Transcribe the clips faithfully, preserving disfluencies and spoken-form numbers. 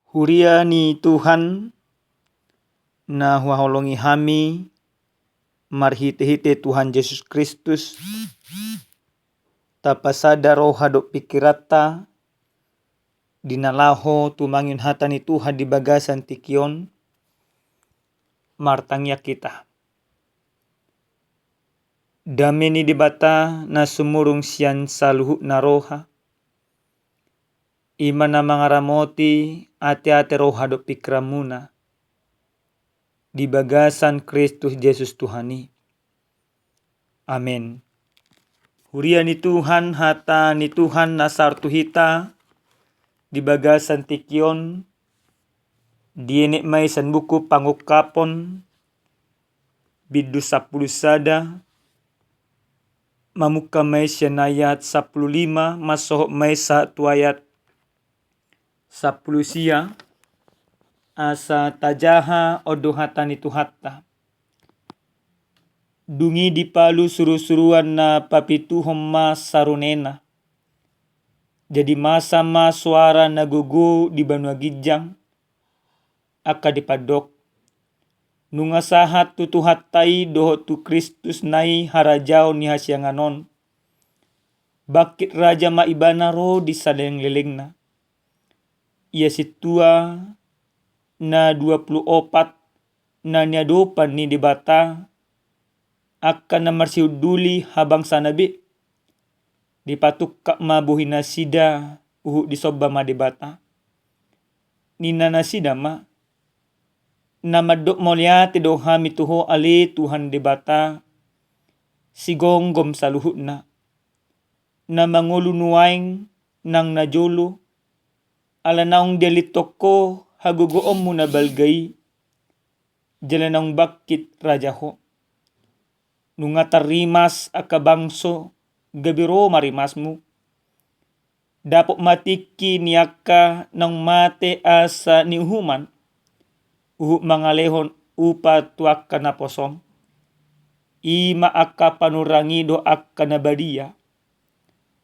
Huria ni Tuhan, na huhaholongi hami marhite-hite Tuhan Jesus Kristus, tapasada roha dohot pikiranta di na laho tumangihon hata ni Tuhan di bagasan tingki on. Martangiang hita. Dame ni Debata na sumurung sian saluhutna roha, i ma na mangaramoti ate-ate, roha dohot pikiranmuna di bagasan Kristus Jesus Tuhan i. Amen. Huria ni Tuhan, hata ni Tuhan na sahat tu hita di bagasan tingki on, dienet ma i sian buku Pangungkapon, bindu sampulu sada, mamungka ma i sian ayat sampulu lima, mansohot ma i sahat tu ayat sampulu sia, asa tajaha on do hata ni Tuhanta. Dung i dipalu suru-suruan na papituhon ma sarunena. Jadi masa ma soara na gogo di banua ginjang, angka dipandok: Nunga sahat tu Tuhanta i dohot tu Kristusna i harajaon ni hasiangan on. Bangkit raja ma Ibana ro di saleleng-lelengna. Ia sintua na dua pulu opat na niadopan ni Debata, angka na marsihunduli habangsana be, dipatungkap ma bohinasida, huhut disomba ma Debata. Ninna nasida ma: Na mandok mauliate do hami tu Ho, ale Tuhan Debata, sigomgom saluhutna, na mangolu nuaeng nang na jolo, ala naung dialithon Ho hagogoonmu na balga i, jala naung bangkit raja Ho. Nunga tarrimas angka bangso, gabe ro ma rimasmu. Dapot ma tingki ni angka naung mate asa niuhuman, huhut mangalehon upa tu angka naposom. I ma angka panurang i dohot angka na badia,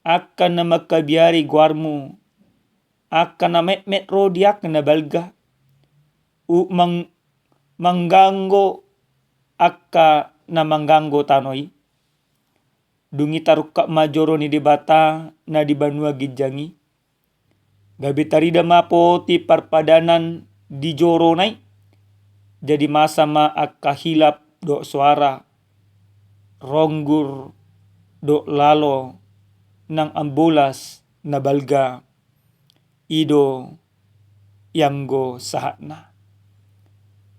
angka na mangkabiari goarmu, angka na metmet ro di angka na balga, huhut mang-, mangganggo angka na mangganggo tano i. Dung i tarungkap ma joro ni Debata na di banua ginjang i. Gabe tarida ma poti parpadanan di jorona i. Jadi masa ma angka hilap dohot soara, ronggur dohot lalo nang ambolas na balga. I do ianggo sahatna.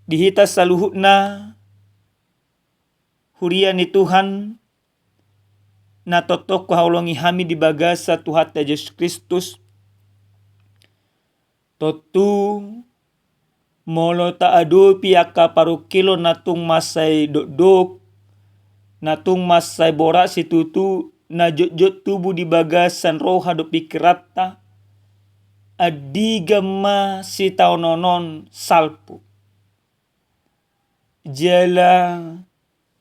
Di hita saluhutna, huria ni Tuhan, na tongtong huhaholongi hami di bagasan Tuhanta Jesus Kristus. Tontu, molo taadopi angka parungkilon na tung mansai dokdok, na tung mansai borat situtu, na jotjot tubu di bagasan roha dohot pikiranta, andigan ma sitaonon on salpu. Jala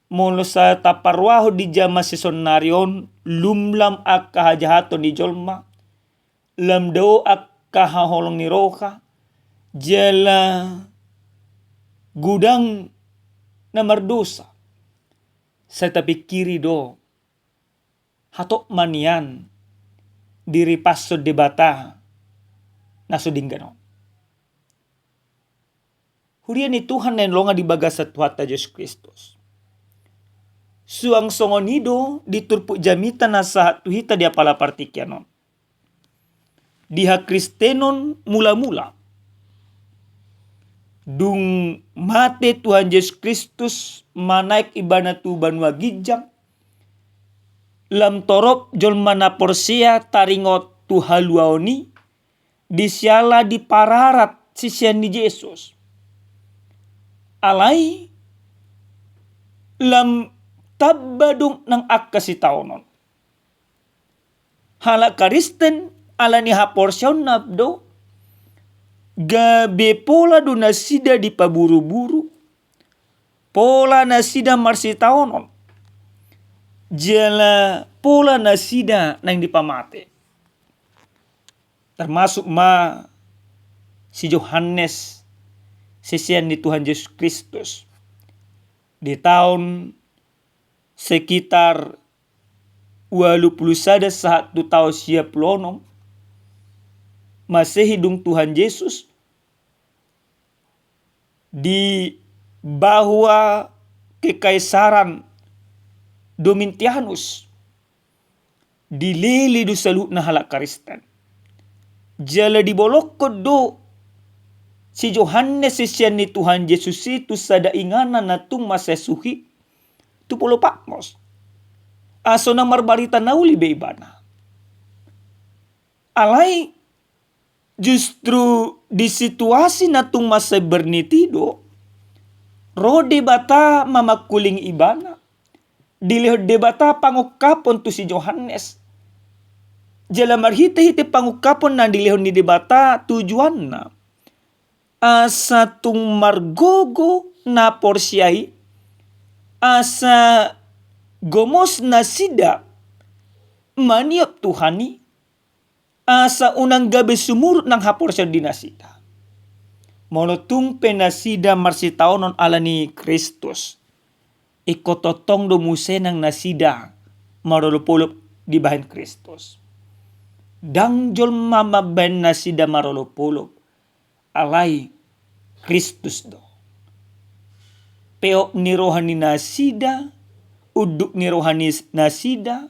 molo sai taparrohahon di jaman sisonari on, lumlam angka hajahaton ni jolma, lam dao angka haholong ni roha, jala godang na mardosa. Sai tapingkiri do, hatop ma nian diripashon Debata na so denggan on. Huria ni Tuhan na hinaholongan di bagasan Tuhanta Jesus Kristus. Suang songon i do di turpuk jamita na sahat tu hita di apala partingkian on. Di hakristenon mula-mula. Dung mate Tuhan Jesus Kristus, manaek Ibana tu banua ginjang, lam torop jolma na porsea taringot tu haluaon i, di siala dipararat sisean ni Jesus. Alai lam tamba dung nang angka sitaonon. Halak Kristen ala ni haporseaonna do, gabe pola do nasida dipaburu-buru, pola nasida marsitaonon, jala pola nasida naeng dipamate. Termasuk ma si Johannes, sisean ni Tuhan Jesus Kristus. Di taon sekitar ualu pulu sada sahat tu taon sia pulu onom Masehi dung Tuhan Jesus, di bahua kekaisaran Domitianus, dilele do saluhutna halak Kristen. Jala dibolongkon do si Johannes sisean ni Tuhan Jesus i tu sada inganan na tung mansai suhi tu Pulo Patmos. Asa unang marbarita na uli be ibana. Alai justru di situasi na tung mansai bernit i do, ro Debata mamangkuling ibana. Dilehon Debata pangungkapon tu si Johannes. Jala marhite-hite pangungkapon na dilehon ni Debata tujuanna. Asa tung margogo na porsea i, asa gomos nasida maniop Tuhan i, asa unang gabe sumurut nang haporseaon di nasida. Molo tung pe nasida marsitaonon ala ni Kristus, ingkon tongtong do muse nang nasida marolopolop dibahen Kristus. Ndang jolma mambahen nasida marolopolop, alai Kristus do. Peop ni roha ni nasida, unduk ni roha ni nasida,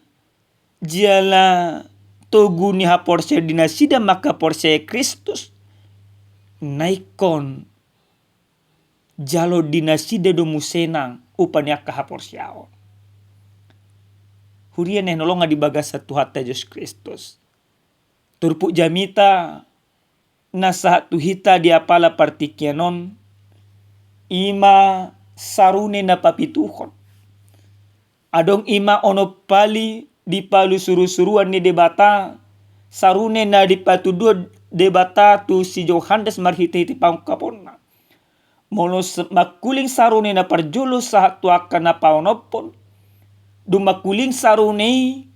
jala togu ni haporseaon di nasida mangkaporsea Kristus, na ingkon jalo di nasida do muse nang upa ni angka haporseaon. Huria na hinaholongan di bagasan Tuhanta Jesus Kristus, turpuk jamita na sahat tu hita di apala partingkian on, i ma sarune na papituhon. Adong i ma onom pali dipalu surusuruan ni Debata, sarune na dipatuduhon Debata tu si Johannes marhite-hite pangungkaponna. Molo s-, mangkuling sarune na parjolo sahat tu angka na paonomhon, dung mangkuling sarune i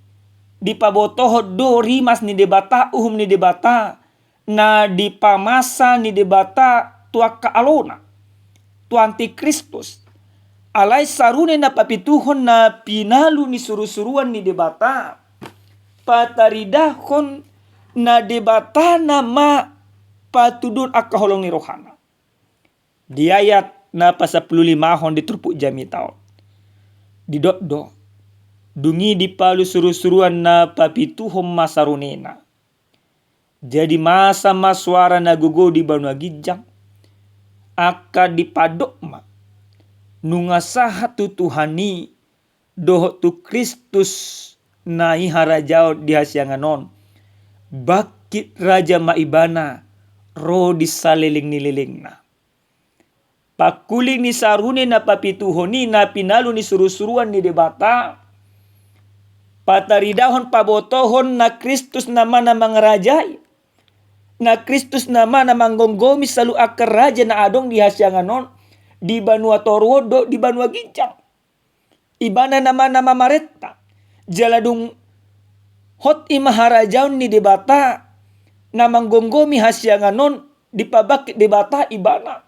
dipabotohon do rimas ni Debata, uhum ni Debata, na dipamasa ni Debata tu angka alona, tu antikristus. Alai sarune na papituhon na pinalu ni surusuruan ni Debata, pataridahon na Debata na ma patuduhon angka holong ni rohana. Di ayat na pasampulu limahon di turpuk jamita on, didok do, dung i dipalu surusuruan na papituhon ma sarunena. Jadi masa ma soara na gogo di banua ginjang, angka dipadok ma, nunga sahat tu Tuhan i dohot tu Kristus na i harajaon di hasiangan on, bangkit raja ma ibana ro di saleleng ni lelengna. Pangkuling ni sarune na papituhon i na pinalu ni surusuruan ni Debata, pataridahon pabotohon na Kristus nama na mangarajai, na Kristus nama na manggomgomi saluhut angka raja na adong di hasiangan on, di banua toru on dohot di banua ginjang. Ibana nama na mamarenta. Jala dung hot i ma harajaon ni Debata na manggomgomi hasiangan on, dipabangkit Debata ibana.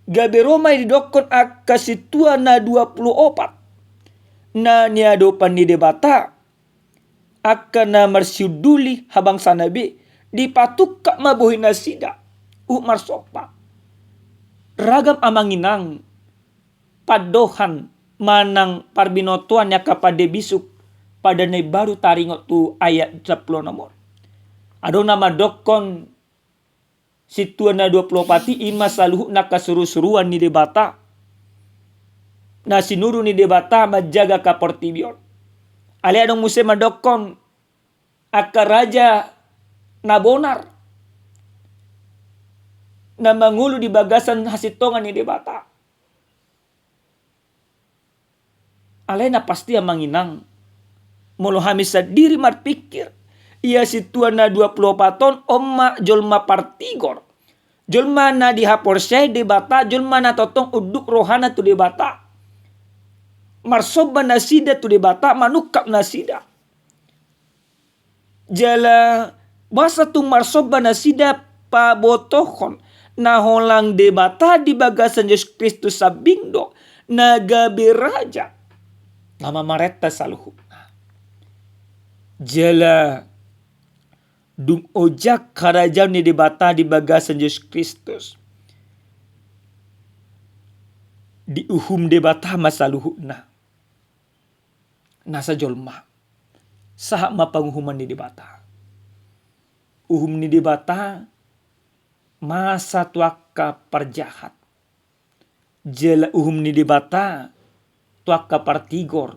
Gabe ro ma i didokkon angka sintua na dua pulu opat na niadopan ni Debata, angka na marsiunduli habangsana be, dipatungkap ma bohi nasida, uhum marsomba. Ragam amang inang pandohan manang parbinotoan ni angka pande bisuk pada na imbaru taringot tu ayat sampulu onom on. Adong na mandokkon sintua na dua pulu opat i i ma saluhutna angka surusuruan ni Debata, na sinuru ni Debata manjaga angka portibi on. Alai adong muse mandokkon angka raja na bonar, na mangolu di bagasan hasintongan ni Debata. Alai na pasti amang inang, molo hami sandiri marpingkir, ia sintua na dua pulu opat on, on ma jolma partigor, jolma na dihaporseai Debata, jolma na tongtong unduk rohana tu Debata, marsomba nasida tu Debata, manungkap nasida. Jala boasa tung marsomba nasida pabotohon na holang Debata di bagasan Jesus Kristus sambing do na gabe raja na mamarenta saluhutna. Jala dung ojak harajaon ni Debata di bagasan Jesus Kristus, diuhum Debata ma saluhutna nasa jolma. Sahat ma panguhuman ni Debata. Uhum ni Debata masa tu angka parjahat. Jala uhum ni Debata tu angka partigor,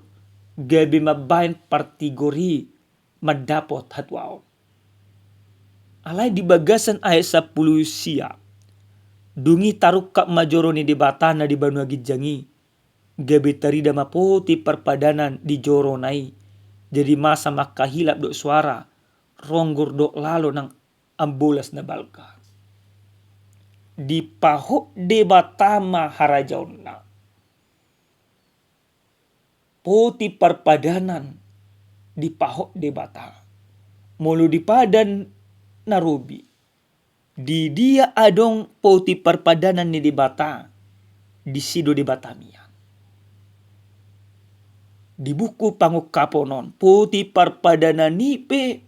gabe mambahen partigor i mandapot hatuaon. Alai di bagasan ayat sampulu sia, dung i tarungkap ma joro ni Debata na di banua ginjang i, gabe tarida ma poti parpadanan di jorona i. Jadi masa ma angka hilap dohot suara, ronggor dohot lalo nang ambolas na balga. Dipahot Debata ma harajaonna. Poti parpadanan dipahot Debata. Molo di padan na robi, di dia adong poti parpadanan ni Debata, disi do Debata mian. Di buku Pangungkapon on, poti parpadanan i pe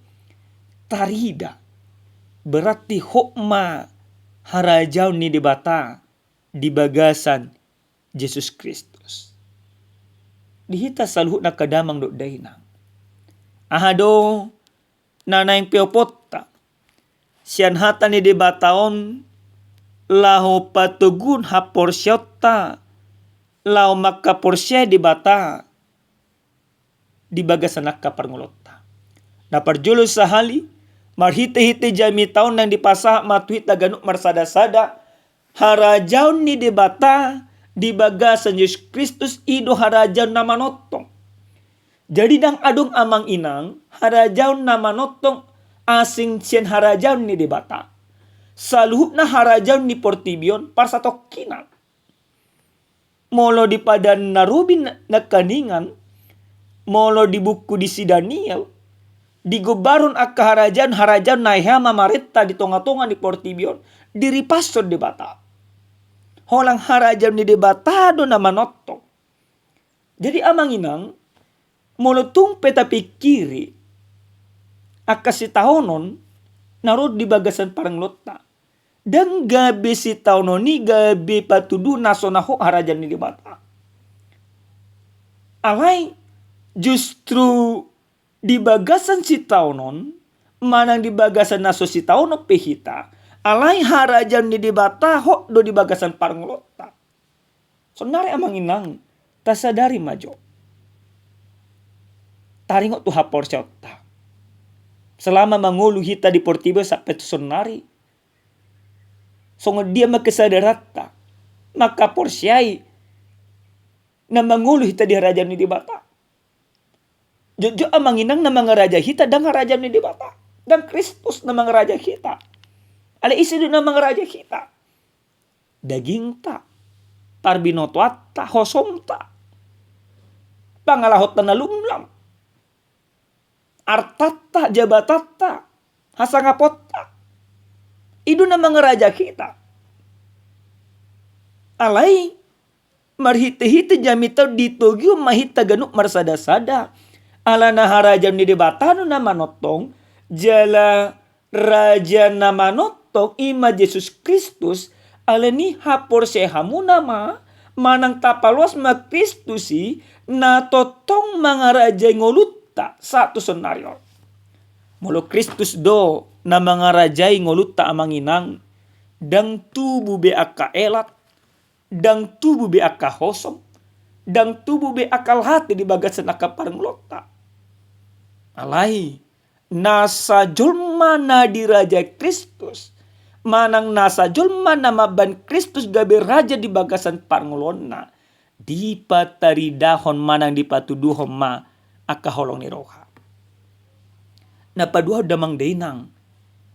tarida. Berarti hot ma harajaon ni Debata di bagasan Jesus Kristus. Di hita saluhutna angka damang dohot dainang, aha do na naeng peoponta sian hata ni Debata on laho patoguhon haporseaonta laho mangkaporseai Debata di bagasan angka parngoluonta. Na parjolo sahali, marhitehite jamita on naeng dipasahat ma tu hita ganup marsadasada, harajaon ni Debata di bagasan Jesus Kristus i do harajaon na manongtong. Jadi ndang adong amang inang harajaon na manongtong asing sian harajaon ni Debata. Saluhutna harajaon ni portibi on parsatongkinan. Molo di padan na robi na-, nangkaningan, molo di buku di si Daniel, digombarhon angka harajaon, harajaon na hea mamarenta di tongatonga ni portibi on, diripashon Debata. Holang harajaon ni Debata do na manongtong. Jadi amang inang, molo tung pe tapingkiri angka sitaonon na ro di bagasan parngoluonta, ndang gabe sitaonon i gabe patuduhon na so na hot harajaon ni Debata. Alai justru di bagasan sitaonon manang di bagasan na so sitaonon pe hita, alai harajaon ni Debata hot do di bagasan parngoluonta. Saonnari amang inang, tasadari ma jo. Taringot tu haporseaonta. Selama mangolu hita di portibi on sampe tu saonnari, songon dia ma kesadaranta mangkaporseai na mangolu hita di harajaon ni Debata? Jotjot amang inang, na mangarajai hita ndang harajaon ni Debata, ndang Kristus na mangarajai hita. Alai ise do na mangarajai hita? Dagingta, parbinotoanta, hosomta, pangalahonta na lumlam, artanta, jabatanta, hasangaponta. I do na mangarajai hita. Alai marhitehite jamita on ditogihon ma hita ganup marsadasada. Alana harajaon ni Debata do na manongtong, jala raja na manongtong i ma Jesus Kristus. Alani i haporseai hamuna ma manang tapaloas ma Kristus i na tongtong mangarajai ngolunta sahat tu saonnari on. Molo Kristus do na mangarajai ngolunta amang inang, ndang tubu be angka elat, ndang tubu be angka hosom, ndang tubu be angka lahate di bagasan angka parngoluonta. Alai nasa jolma na dirajai Kristus manang nasa jolma na mambahen Kristus gabe raja di bagasan parngoluonna, dipataridahon manang dipatuduhon ma angka holong ni roha. Na paduahon damang dainang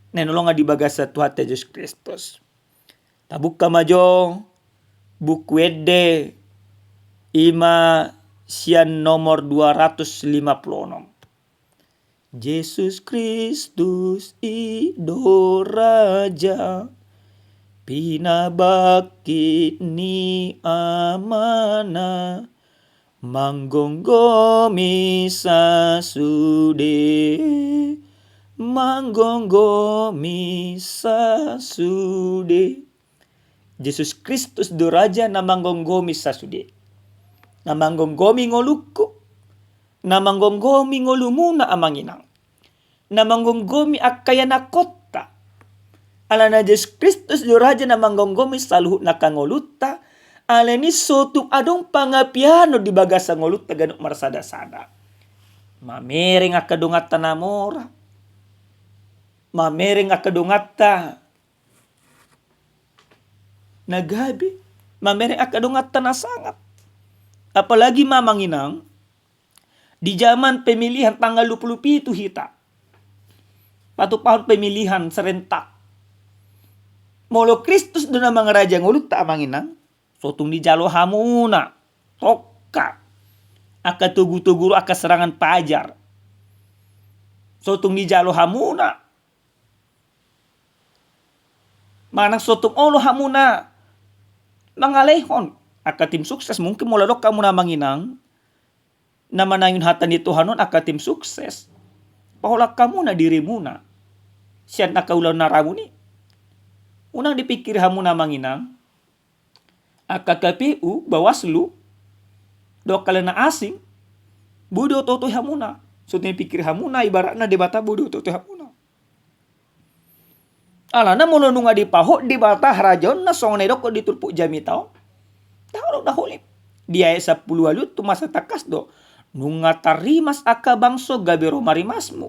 na hinaholongan di bagasan Tuhanta Jesus Kristus, tabuka ma jo Buku Ende, i ma sian nomor dua ratus lima puluh enam. Jesus Kristus i do raja, pinabangkit ni Amana, manggomgomi sasude, manggomgomi sasude. Jesus Kristus do raja na manggomgomi sasude, na manggomgomi ngolungku, na manggomgomi ngolumuna amang inang, na manggomgomi angka ianakhonta. Alana Jesus Kristus do raja na manggomgomi saluhut na angka ngolunta. Alani so tung adong pangapianon di bagasan ngolunta ganup marsadasada. Mamereng angka donganta na mora, mamereng angka donganta na gabe, mamereng angka donganta na sangap. Apalagi ma amang inang, di jaman pemilihan tanggal dua puluh pitu hita, patupahon pemilihan serentak. Molo Kristus do na mangaraja ngolunta amang inang, so tung dijalo hamuna tongka angka togutogu ro, angka serangan pajar. So tung dijalo hamuna, manang so tung olo hamuna mangalehon angka tim sukses. Mungkin molo adong hamuna amang inang na manangihon hata ni Tuhan on angka tim sukses, paholang hamuna dirimuna sian angka ulaon na ramun i. Unang dipikiri hamuna amang inang, angka K P U, Bawaslu, dohot angka na asing, boi do diotoi hamuna. So tung dipikiri hamuna, ibaratna Debata boi do diotoi hamuna. Alana molo nunga dipahot Debata harajaonna songon na didokkon di turpuk jamita on, tahu do na holip. Di ayat sampulu ualu tu masa tangkas do, nunga tarrimas angka bangso gabe ro marimasmu.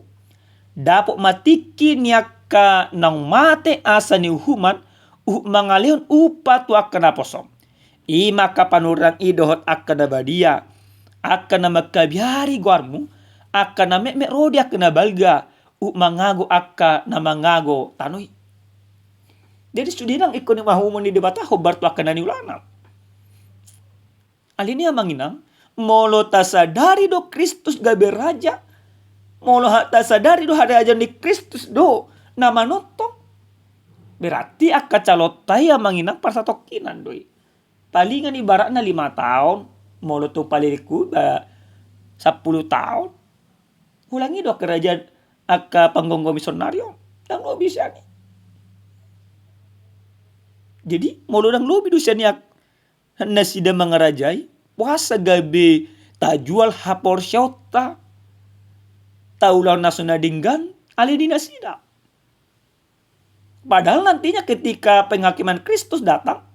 Dapot ma tingki ni angka naung mate asa niuhuman, uhum mangalehon upa tu angka naposom. I ma angka panurirang i dohot angka na badia, angka na mangkabiari goarmu, angka na metmet ro di angka na balga, uhum mangago angka na mangago tano i. Jadi sude nang ingkon i ma uhumon ni Debata hombar tu angka na niulana. Alani i amang inang, molo tasadari do Kristus gabe raja, molo ha-, tasadari do harajaon ni Kristus do na manongtong, berarti angka calonta i amang inang parsatongkinan do i. Palingan ibaratna lima taon, molo tung paling ringkot ba sampulu taon. Ulang i do angka raja, angka panggomgomi saonari on. Ndang lobi sian i. Jadi molo ndang lobi do sian i ak-, nasida mangarajai, boasa gabe tajual haporseaonta, taulahon na so na denggan, alai di nasida. Padahal nantinya ketika penghakiman Kristus datang,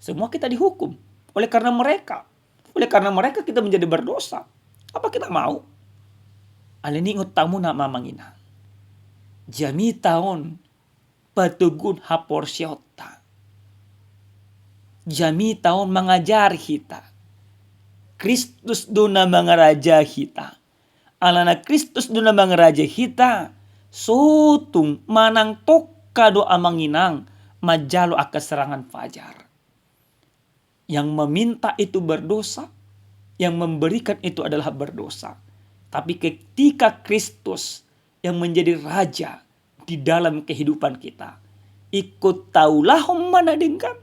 semua kita dihukum oleh karena mereka. Oleh karena mereka kita menjadi berdosa. Apa kita mau? Alani i ingot hamuna ma amang inang, jamita on patoguhon haporseaonta. Jamita on mangajari hita. Kristus do na mangarajai hita. Alana Kristus do na mangarajai hita, so tung manang tongka do amang inang manjalo angka serangan fajar. Yang meminta itu berdosa, yang memberikan itu adalah berdosa. Tapi ketika Kristus yang menjadi raja di dalam kehidupan kita, ingkon taulahon ma na denggan,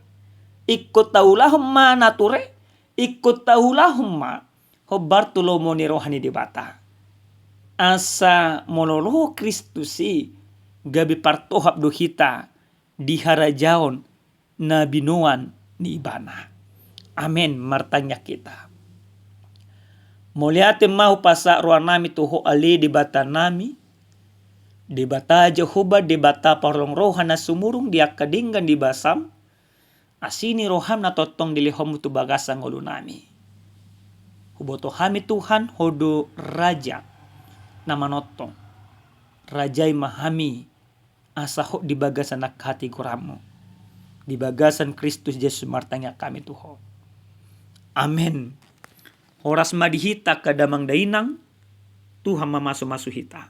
ingkon taulahon ma na ture, ingkon taulahon ma hombar tu lomo ni roha ni Debata. Asa molo ro Kristus i, gabe partohap do hita di harajaon na binoan ni Ibana. Amen. Martangiang hita. Mauliate ma hupasahat rohanami tu Ho ale Debatanami, Debata Jahowa, Debata parholong roha na sumurung di angka denggan di basam, asi ni roham na tongtong dilehonmu tu bagasan ngolunami. Huboto hami Tuhan, Ho do Raja na manongtong. Rajai ma hami asa hot di bagasan angka hatigoranmu. Di bagasan Kristus Jesus martangiang hami tu Ho. Amen. Horas ma di hita angka damang dainang, Tuhan mamasumasu hita.